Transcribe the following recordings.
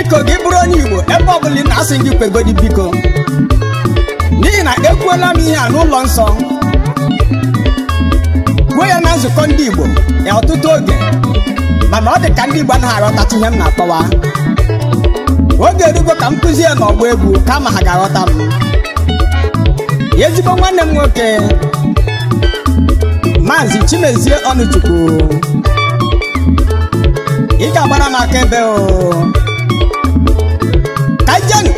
Biko gị bụrụ onye Igbo ebe ọ bụla ị na-asị gị kwegodi biko, n'ihi na ekwuola m ihe a n'ụlọ nsọ, kwuo ya na nzukọ ndị Igbo ya ọtụtụ oge, mana ọ dị ka ndị Igbo anaghị aghọtacha ihe m na-akọwa. Oge erugo ka m kụzie n'ọgbọ egwu kama ha ga-aghọta m. Ezigbo nwanne m nwoke Maazị Chimezie Ọnụchukwu, ị ga-agbara m aka ebe o. Ka jenu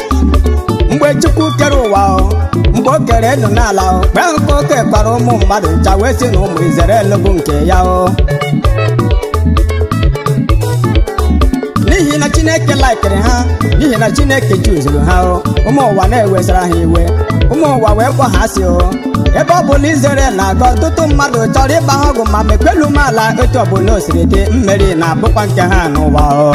mgbe Chukwu kere ụwa o, mgbe o kere enu n'ala o, mgbe ahụ ka o kekwara ụmụ mmadụ ncha wee sị na ụmụ Izrel bụ nke ya o. N'ihi na Chineke laikiri ha, n'ihi na Chineke chuzuru ha o, ụmụ ụwa na-ewesara ha iwe, ụmụ ụwa wee kpọ ha asị o. Ebe ọ bụla Izrel na-aga, ọtụtụ mmadụ chọrọ ịgba ha ọgwụ, ma mekwelu m ala etu ọbụla o siri dị, mmeri na-abụkwa nke ha n'ụwa o.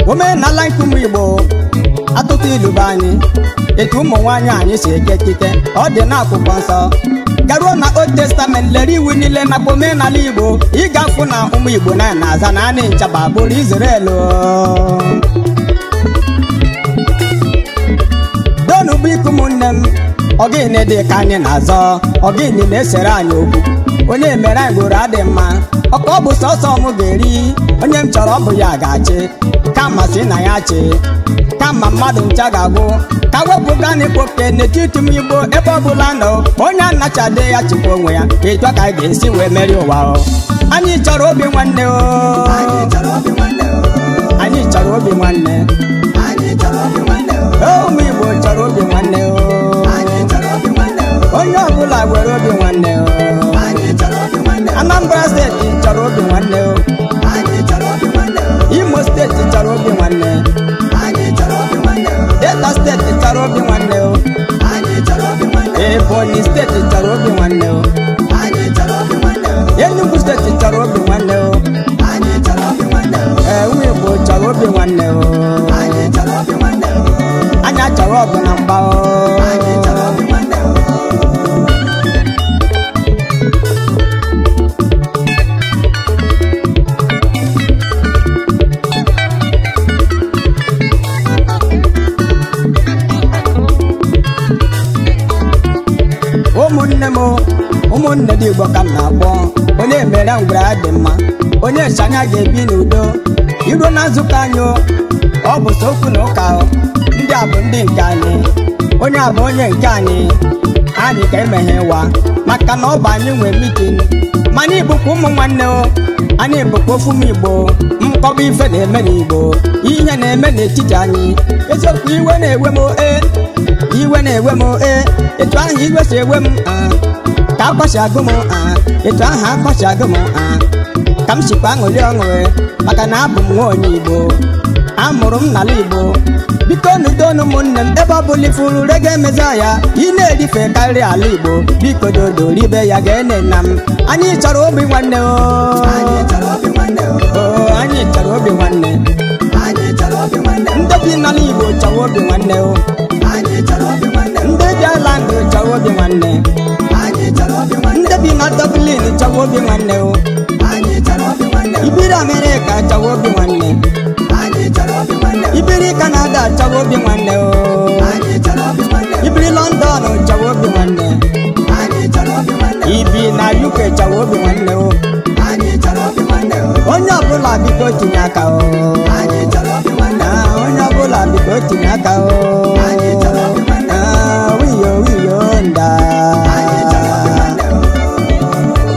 Omenala nke ụmụ Igbo, atụtụ ilu be anyị, etu ụmụ nwaanyị anyị si eke ekike, ọ dị n'akwụkwọ nsọ. Garuo na Old Testament, lere iwu niile nakwa omenala Igbo, ị ga-afụ na ụmụ Igbo na na-aza naanị nchaba bụrụ Izrel. Donu biko ụmụnne m, ọ gịnị dị ka anyị na-azọ? Ọ gịnị na-esere anyị okwu? Onye mere anyị gboro adị mma, ọka ọ bụ sọsọ m ga-eri, onye m chọrọ ọ bụ ya ga-achị, kama si na ya chị, kama mmadụ ncha ga-agwụ. Ka wepụ gani kpoke n'etiti m Igbo ebe ọ bụla nọ, onye anachade ya chịkwa onwe ya, etu a ka anyị ga-esi wee merie ụwa o. Anyị chọrọ obi nwanne o, anyị chọrọ obi nwanne o, anyị chọrọ obi nwanne, anyị chọrọ obi nwanne o, ụmụ Igbo chọrọ obi nwanne o, anyị chọrọ obi nwanne o, onye ọbụla were obi nwanne o, anyị chọrọ obi nwanne o, Anambra steeti chọrọ obi nwanne o, anyị chọrọ obi nwanne o, Imo steeti chọrọ obi nwanne, anyị chọrọ obi nwanne o, Delta steeti chọrọ obi nwanne o, anyị chọrọ obi nwanne o, Ebonyi steeti chọrọ obi nwanne o, anyị chọrọ obi nwanne o, Enugu steeti chọrọ obi nwanne o, anyị chọrọ obi nwanne o, ụmụ Igbo chọrọ obi nwanne o, anyị chọrọ obi nwanne o, anyị achọrọ ọgụ na mgba o. anyị chọrọ obi nwanne o. Ụmụnne m, ụmụnne dị Igbo ka m na-akpọ, onye mere ngwere adị mma, onye nchanya ga-ebi n'udo. Iruo na nzukọ anyị o, ọ bụ sọ okwu na ụka o, ndị a bụ ndị nke anyị, onye a bụ onye nke anyị, anyị ka emeghe wa, maka na ọ bụ anyị nwe mitin. Mana ịbụkwa ụmụ nwanne o, anyị bụkwa ofu ụmụ Igbo, nkọba ife na-eme n'Igbo, ihe na-eme n'etiti anyị. Eziokwu iwe na-ewe m e, iwe na-ewe m e, etu ahụ iwe si ewe m ka akwashi agụ m, etu ahụ akwashi agụ m, ka m sikwa aṅụrị ọṅụ maka na abụ m nwa onye Igbo, amụrụ m n'ala Igbo. Biko nudonu ụmụnne m, ebe ọ bụla ifuru rege emeza ya, ị na-erife karịa ala Igbo, biko dodo ribe ya ga-ene nna m. Anyị chọrọ obi nwanne o, Anyị chọrọ obi nwanne o, anyị chọrọ obi nwanne, anyị chọrọ obi nwanne o, ndị bi n'ala Igbo chọrọ obi nwanne o, anyị chọrọ obi nwanne o, ndị bi Ireland chọrọ obi nwanne, anyị chọrọ obi nwanne ndị bi na Dublin chọrọ obi nwanne o, anyị chọrọ obi nwanne o, ibiri Amerịka chọrọ obi nwanne, anyị chọrọ obi nwanne o, ibiri Kanada chọrọ obi nwanne o, anyị chọrọ obi nwanne o, ibiri London chọrọ obi nwanne, anyị chọrọ obi nwanne o, ibi na UK chọrọ obi nwanne o. anyị chọrọ obi nwanne o, Onye ọbụla biko tinye aka o, anyị chọrọ obi nwanne o, onye ọbụla biko tinye aka o, anyị chọrọ obi nwanne o, wiyo wiyo nda. anyị chọrọ obi nwanne o.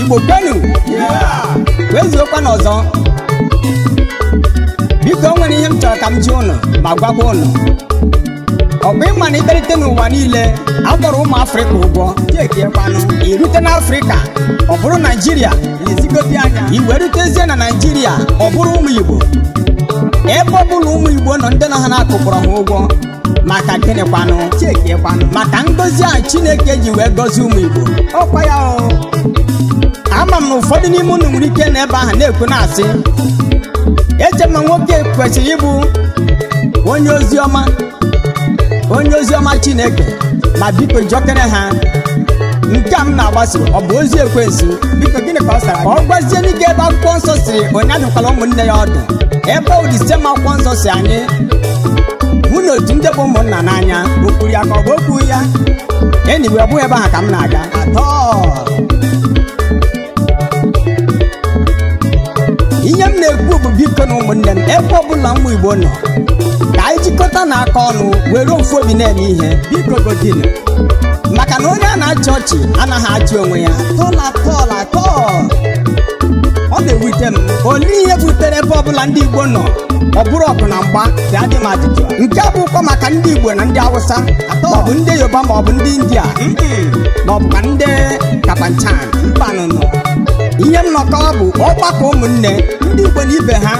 Igbo kwenu, wezuokwa n'ọzọ. Biko o nwere ihe m chọrọ ka m jụọ ụnụ ma gwakwa ụnụ. Ọ bụ ịma na ikperite n'ụwa niile agbọrọ ụmụ Afrịka ụgwọ jekiekwanụ irute n'Afrịka ọ bụrụ Naijiria lezigobi anya, iwerutezie na Naijiria ọ bụrụ ụmụ Igbo. Ebe ọ bụla ụmụ Igbo nọ, ndị nọ ha na-akụkpọrọ ha ụgwọ maka gịnịkwanụ chekiekwanụ maka ngọzi a Chineke ji wee gọzie ụmụ Igbo. Ọkwa ya o, ama m na ụfọdụ n'ime unu nwere ike n'ebe ahụ na-ekwu na-asị eche m Kama nwoke kwesịrị ịbụ onye ozi ọma, onye ozi ọma Chineke, ma biko jọkere ha nke a m na-agbaso ọ bụ ozi ekwensu. Biko gịnị ka ọ sara? Ọ gwazie n'ike ebe akwụkwọ nsọ siri onye adụkwala ụmụnne ya ọdụ, ebe odise ma akwụkwọ nsọ si anyị hụ na otu ndị bụ ụmụnna n'anya. O kwuru ya ka ọ bụ okwu ya? Enyiwe, ọ bụghị ebe ahụ ka m na-aga atọ. Ihe m na-ekwu bụ biko na ụmụnne m, ebe ọbụla ụmụ Igbo nọ, ka anyị jikọta na aka ọnụ were ofu obi na-eme ihe. Biko godinu, maka na onye a na-achị ọchị anaghị achị onwe ya. Tọla tọla tọ, ọ na-ewute m. Olee ihe butere ebe ọbụla ndị Igbo nọ ọ bụrụ ọgụ na mgba? Bịa dị m ajụjụ a. Nke a bụkwa maka ndị Igbo na ndị Awụsa, maọbụ ndị Yoruba, maọbụ ndị India, maọbụ ka ndị Kapanchan mbanụnụ. Ihe m nọkọ bụ ọgbakọ ụmụnne ndị Igbo na ibe ha,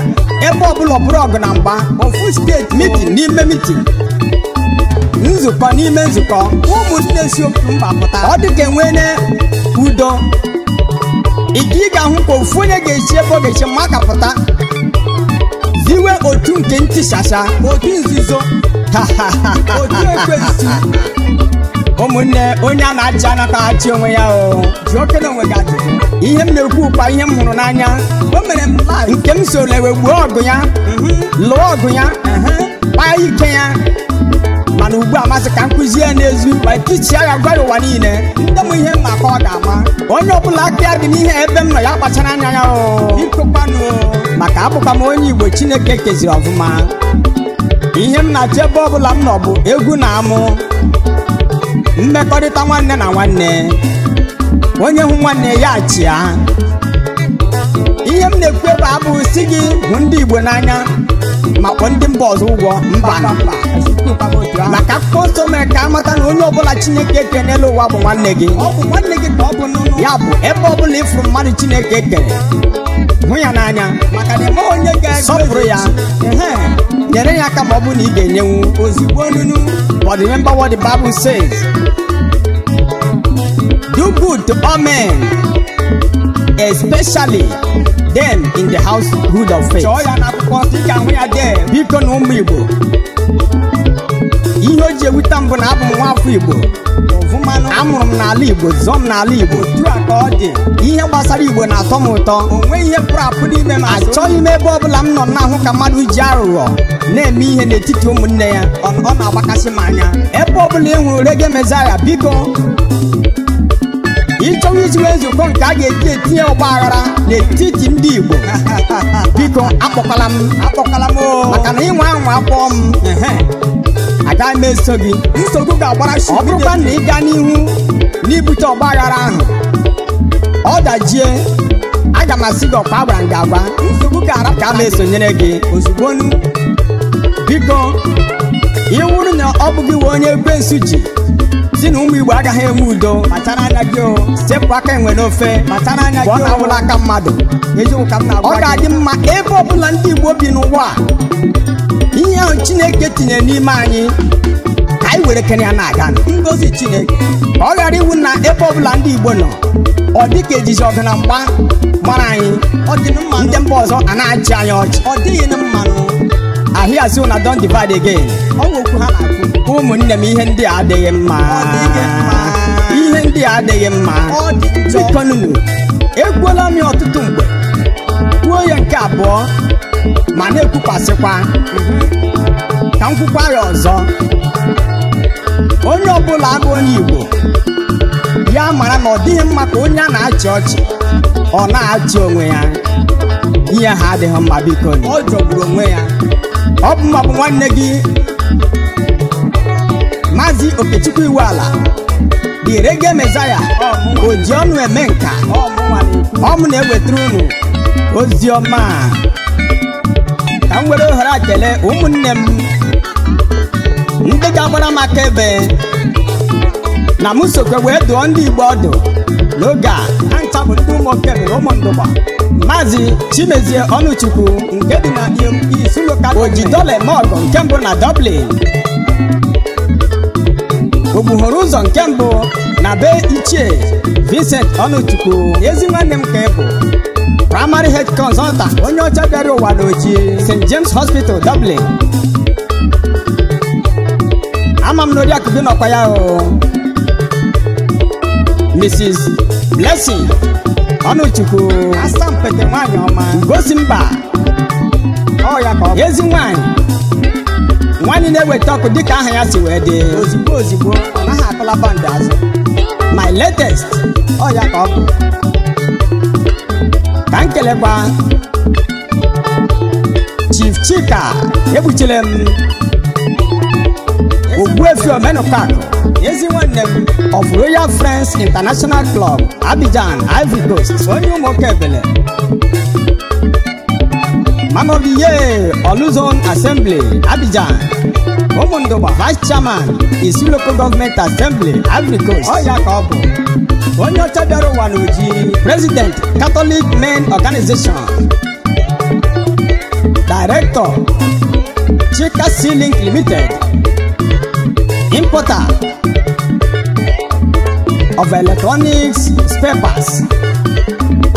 ebe ọbụla ọ bụrụ ọgụ na mgba, ofu steeti, meeting n'ime meeting, nzukọ n'ime nzukọ, ụmụnne si ofu mba pụta, ọ dị ka enwene udo. Ị ga-ahụ ka ofu onye ga-esi ebe ọ ga-esi maka pụta ziwe otu nke ntịsasa, otu nzuzo, otu ekwensu. Ụmụnne, onye a na-achị anaghị achị onwe ya o. Jụọ okene onwe gị ajụjụ. Ihe m na-ekwu kwa, ihe m hụrụ n'anya o mere m live nke m so lewe gbuo ọgụ ya, lụọ ọgụ ya, kpaa ike ya, mana ugbu a masị ka m kụzie ya n'ezu ma tichia ya, gwa ya ụwa niile ndị m ihe mma ka ọ ga-ama. Onye ọbụla aka ya dị n'ihe ebe m nọ, ya kpachara anya ya o, bikokwanụ, maka abụkwa m onye Igbo Chineke keziri ọfụma. Ihe m na-achọ ebe ọbụla m nọ bụ egwu na amụ mmekọrịta nwanne na nwanne, onye hụ nwanne ya chịa. Ihe m na-ekwu ebe abụghị si gị hụ ndị Igbo n'anya ma kpọọ ndị mba ọzọ ụgwọ, mba. Maka akwụkwọ nsọ mere ka amata na onye ọbụla Chineke kere n'elu ụwa bụ nwanne gị. Ọ bụ nwanne gị ka ọ bụ nụnụ. Ya bụ, ebe ọbụla ịfụrụ mmadụ Chineke kere, hụ ya n'anya, maka na ịma onye ga-ego. Sọpụrụ ya, ehe, nyere ya aka ma ọ bụ na ị ga-enyenwu ozugbo nụnụ. But remember what the Bible says: do good to all men, especially them in the household of faith. Chọọ ya n'akwụkwọ nsọ, ị ga-ahụ ya dee. Biko na ụmụ Igbo, ihe o ji ewute m bụ na abụ m nwaafọ Igbo. Ọfụmanụ. Amụrụ m n'ala Igbo, zụọ m n'ala Igbo. Otu a ka ọ dị. Ihe gbasara Igbo na-atọ m ụtọ. O nweghị ihe pụrụ apụ n'ime m azụ. Achọghị m ebe ọbụla m nọ na-ahụ ka mmadụ ji aghụghọ na-eme ihe n'etiti ụmụnne ya. Ọ na-agbakasị m anya. Ebe ọbụla ị hụrụ Reggae Messiah, biko, ịchọwa iziwe nzukọ nke a ga-eji etinye ọgba aghara n'etiti ndị Igbo, biko akpọkwala m. Akpọkwala m o. Maka na ịnwa anwa akpọọ m, Ehe. agaghị m eso gị. Nsogbu ga-agbara. Ọ bụrụkwa na ị gaa n'ihu n'ibute ọgba aghara ahụ, ọ dajie, aga m asị gị ọkwa agwara m gị agwa. Nsogbu ga-ara. Ka m esonyere gị ozugbo nu. Biko, iwuru na ọ bụghị we onye ekwensu ji si na ụmụ Igbo agaghị enwe udo, Kpachara anya gị o. Sepụ aka enwe n'ofe. Kpachara anya Ka ọ gị o. na-awụla aka mmadụ. Eziokwu ka m Ọ na-agwa gị. ga-adị mma ebe ọbụla ndị Igbo bi n'ụwa a, ihe ahụ Chineke tinyere n'ime anyị, ka anyị were kene ya na-aga. Ngozi Chineke. Ka ọ ghara iwu na ebe ọbụla ndị Igbo nọ, ọ dị ka ejizi ọgụ na mgba mara anyị. Ọ dị mmanụ. Ndị mba ọzọ a na-achị anyị ọchị. Ọ dịghị mmanụ. Ahịa si na don divide again. Ọ bụ okwu ha na-akwu. Ụmụnne m, ihe ndị a adịghị mma. Ọ dịghị mma. Ihe ndị a adịghị mma. Ọ dị njọ. Biko nunu, ekwuola m ya ọtụtụ mgbe, kwuo ya nke abụọ, ma na-ekwukwasịkwa ka m kwukwa ya ọzọ: onye ọbụla abụ onye Igbo, ya mara na ọ dịghị mma ka onye a na-achị ọchị ọ na-achị onwe ya. Ihe ha adịghị mma, biko. Ọ jọgburu onwe ya. Ọ bụ ma bụ nwanne gị, Maazị Okechukwu Iweala, the Reggae Messiah, o ji ọnụ eme nka. Ọ mụnwa na-ekwu. Ọ mụ na-ewetara unu ozi ọma a. Ka m were ohere a kelee ụmụnne m ndị ga-agbara m aka ebe na m sokwe wee dụọ ndị Igbo ọdụ n'oge a. Ha ncha bụ ndị ụmụ okebere, ụmụ ndụgba. Maazị Chimezie Ọnụchukwu nke dị na Isu Local. Oji dọla eme ọgọ nke mbụ na Dublin, ogbuhoro ụzọ nke mbụ na be Ichie Vincent Ọnụchukwu, Ezi nwanne m ka ị bụ. Primary Health Consultant, onye ọcha bịara ụwa n'ochi, St. James Hospital, Dublin. Ama m na oriakụ gị nọkwa ya o. Mrs. Blessing Ọnụchukwu, Asampete nwanyị ọma. Gosi mba Ọ ya ka ọ bụ. Ezi nwanyị, nwanyị na-eweta ọkụ dịka aha ya si wee dị. Ozugbo ozugbo, ọ naghị akụla bandị azụ. My latest. Ọ ya ka ọ bụ. Ka m kelekwa Chief Chika Egbuchile m, Ogbuefi Omenụkakụ, Ezi nwanne m, of Royal Friends International Club, Abidjan, Ivory Coast. Onye ụmụoke ebele. Man of the Year, Oluzone Assembly, Abidjan. Ụmụndụgba. Vice Chairman, Isi Local Government Assembly, Ivory Coast. Ọ ya ka ọ bụ. Onye ọcha bịara ụwa n'oji. President, Catholic Men Organization. Director, Chika Sealink Limited. Importer of electronics spare parts,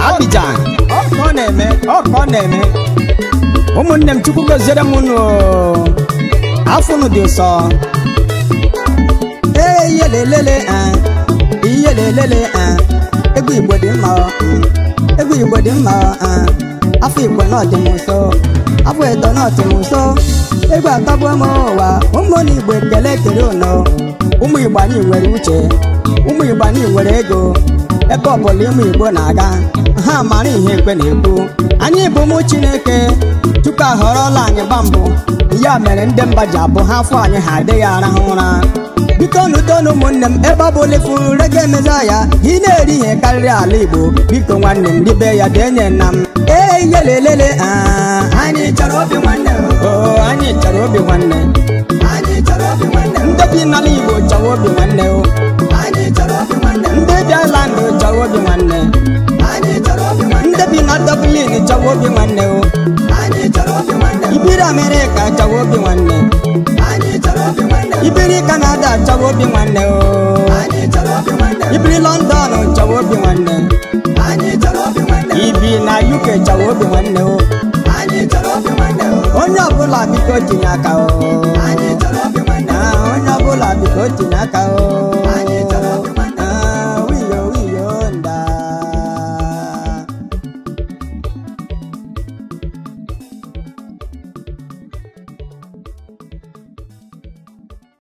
Abidjan. Ọ ka ọ na-eme, ọ ka ọ na-eme. Ụmụnne m, Chukwu goziere m unu. Afọ unu dị ụsọ. Ee, ihe lelele, ah, ihe lelele, ah. Egwu Igbo dị mma, ọ, egwu Igbo dị mma, ọ, ah. Afọ Igbo nọ dị m nso, afọ Edo nọ dị m nso. Egwu atọgbuo m ụwa. Ụmụnne Igbo, ekele kere unu. Ụmụ Igbo, anyị nwere uche. Ụmụ Igbo, anyị nwere ego. Ebe ọbụla ụmụ Igbo na-aga, ha mara ihe ekwe na-ekwu. Anyị bụ ụmụ Chineke. Tupu ahọrọla anyị gba mbụ, ya mere ndị mba ji abụ ha afọ anyị, ha adịghị arahụ ụra. Biko n'udo na ụmụnne m, ebe ọ bụla ifuru rege emeza ya, ị na-eri ihe karịrị ala Igbo. Biko nwanne m, ribe ya denye nna m. Ee, ihe lelele, ah. Anyị chọrọ obi nwanne o. Oo, anyị chọrọ obi nwanne. Anyị chọrọ obi nwanne o. Ndị bi n'ala Igbo chọrọ obi nwanne o. Anyị chọrọ obi nwanne o. Ndị bi Ireland chọrọ obi nwanne. Anyị chọrọ obi nwanne. Ndị bi na Dublin chọrọ obi nwanne o. Anyị chọrọ obi nwanne o. Ibiri Amerịka chọrọ obi nwanne. Anyị chọrọ obi nwanne o. Ibiri Kanada chọrọ obi nwanne o. Anyị chọrọ obi nwanne o. Ibiri London chọrọ obi nwanne. Anyị chọrọ obi nwanne o. Ibi na UK chọrọ obi nwanne o. Anyị chọrọ obi nwanne o. Onye ọbụla biko tinye aka o. Anyị chọrọ obi nwanne o. Ah, onye ọbụla biko tinye aka o. Anyị